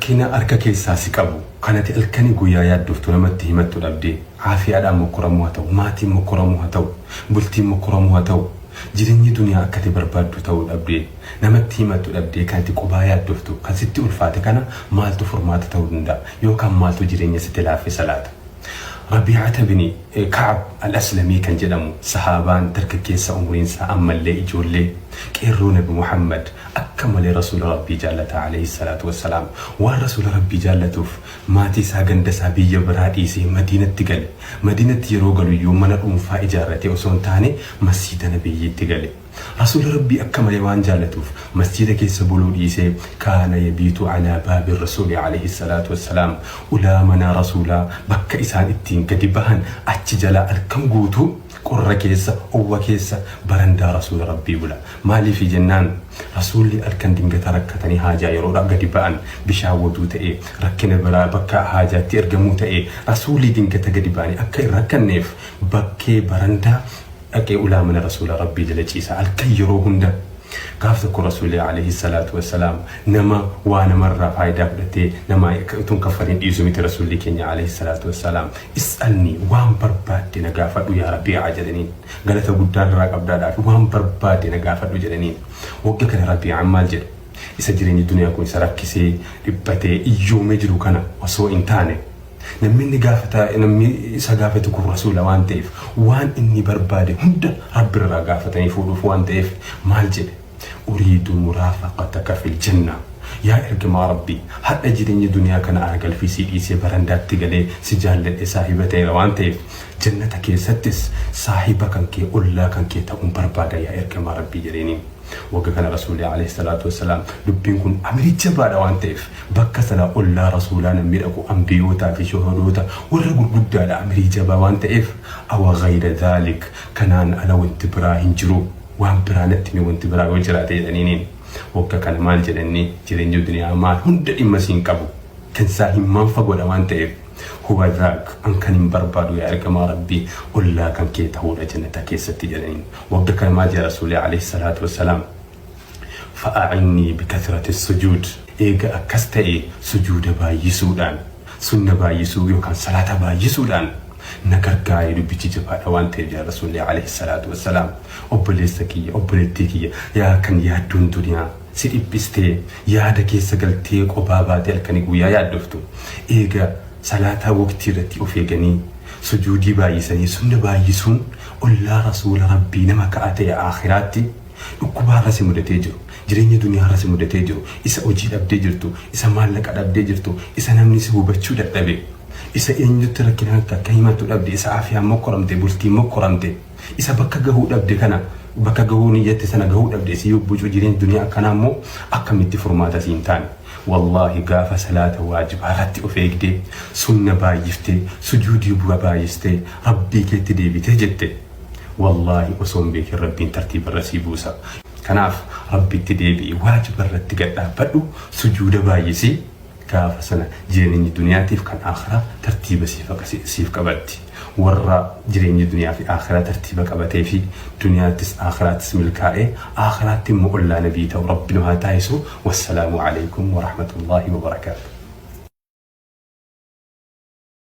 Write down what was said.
Rakkina harka keessaa si qabu, kan ati halkanii guyyaa yaaddoftu namatti himattu dhabdee, aafiyaadhaan mokkoramuu haa ta'u, maatiin mokkoramuu haa ta'u, bultiin mokkoramuu haa ta'u, jireenyi duniyaa akka ati barbaaddu ta'uu dhabdee, namatti himattu dhabdee kan ati qobaa yaaddoftu, kan sitti ulfaate kana maaltu furmaata ta'uu danda'a? Yookaan maaltu jireenya sitti laaffisa laata? Rabiicata bini Ka'ab al-Aslamii kan jedhamu sahaabaan dargaggeessa umriin isaa ammallee ijoollee qeerroo Nabi Muhammad akka malee Rasuula Rabbii jaallata alayhi salaatu wassalaam. Waan Rasuula Rabbii jaallatuuf maatii isaa ganda isaa biyya biraa dhiisee Madiinatti gale. Madiinatti yeroo galuyyuu mana dhuunfaa ijaarratee osoo hin taane masjiida Nabiyyiitti gale. Rasuula Rabbii akka malee waan jaallatuuf masjiida keessa buluu dhiisee kaana yabiitu alaa baabi rasuuli alayhi salaatu wassalaam ulaa manaa rasuulaa bakka isaan ittiin gadi bahan achi jalaa halkan guutuu qorra keessa owwa keessa barandaa rasuula Rabbii bula. Maaliifi jennaan rasuulli halkan dingata rakkatanii haajaa yeroodha gadi ba'an bishaan waduu ta'ee rakkina biraa bakka haajaatti ergamuu ta'ee rasuulli dingata gadi ba'anii akka hin rakkanneef bakkee barandaa dhaqee ulaa mana Rasuula Rabbii jala ciisa halkan yeroo hunda. Gaaf tokko Rasuulli alayhi salaatu wassalaam nama waa namarraa faayidaa fudhatee nama utuu hin kaffalin dhiisu miti Rasuulli keenya alayhi salaatu wassalaam. Is'alni waan barbaadde na gaafadhu yaa Rabii'a jedhaniin. Galata guddaa irraa qabdaadhaaf waan barbaadde na gaafadhu jedhaniin. Wagga kana Rabii'aan maal jedhe? Isa jireenyi duniyaa kun isa rakkisee dhiphatee iyyoomee jiru kana osoo hin taane Namni inni gaafata namni isa gaafatu kun rasuula waan ta'eef waan inni barbaade hunda Rabbi irraa gaafatanii fuudhuuf waan ta'eef maal jedhe uriidu muraafaqataka fil janna yaa ergamaa Rabbii hadha jireenya duniyaa kana aragalfii sii dhiisee barandaatti galee si jaalladhe saahiba ta'eera waan ta'eef jannata keessattis saahiba kan kee ollaa kan kee ta'uun barbaada yaa ergamaa Rabbii jedheeniin. Wagga kana Rasuulli alayhi salaatu wassalaam dubbiin kun amrii jabaadha waan ta'eef bakka sana ollaa Rasuulaa namni dhaqu ambiyootaa fi shuhadoota warra gurguddaadha amrii jabaa waan ta'eef awa ghayra dhaalik kanaan ala wanti biraa hin jiru waan biraa natti himi wanti biraa yoo jiraate jedhaniiniin wagga kana maal jedhanni jireenya duniyaa maal hunda dhimma siin qabu kan isaa himmaan fagoodha waan ta'eef Huwa dhaak, an kanin barbaadu yaa ergamaa Rabbii ollaa kan kee tahuudha jannata keessatti jedhaniin. Wagga kana maal jedha Rasuulli alayhi salaatu wassalaam? Fa'a'innii bikathrati sujuud. Eega akkas ta'e sujuuda baay'isuudhaan, sunna baay'isuu yookaan salaata baay'isuudhaan na gargaari dubbichi jabaadha waan ta'eef jedha Rasuulli alayhi salaatu wassalaam. Obboleessa kiyya, obboleettii kiyya, yaa kan yaaddoon duniyaa si dhiphistee yaada keessa galtee qobaa baatee halkanii guyyaa yaaddoftu eega salaataa waqtii irratti of eeganii sujuudii baay'isanii sunna baay'isuun ollaa rasuula rabbii nama ka'a ta'e aakhiraatti dhukkubaarra si mudatee jiru jireenya duniyaarra si mudatee jiru isa hojii dhabdee jirtu isa maallaqa dhabdee jirtu isa namni si hubachuu dadhabe isa eenyutti rakkina akka himattu dhabde isa aafiyaan mokkoramte bultiin mokkoramte Isa bakka gahuu dhabde kana bakka gahuu niyyatte sana gahuu dhabde si bocuu jireenya duniyaa akkanaa immoo akkamitti furmaata siin taane. Wallaahi gaafa salaata waajibaa irratti of eegdee sunna baay'iftee sujuudii bu'a baay'istee rabbii keetti deebitee jette wallaahi osoo hin beekin rabbiin tartiiba irra sii buusa. Kanaaf rabbitti deebi'i waajiba irratti gad dhaabbadhu sujuuda baay'isi Gaafa sana jireenyi duniyaatiif kan aakhiraa tartiiba siif qabatti. Warra jireenyi duniyaa fi aakhiraa tartiiba qabatee fi duniyaattis aakhiraattis milkaa'ee aakhiraatti immoo ollaa nabii ta'u Rabbi nu haa taasisu. Wassalaamu aleykum warahmatullaahi wabarakaatuh.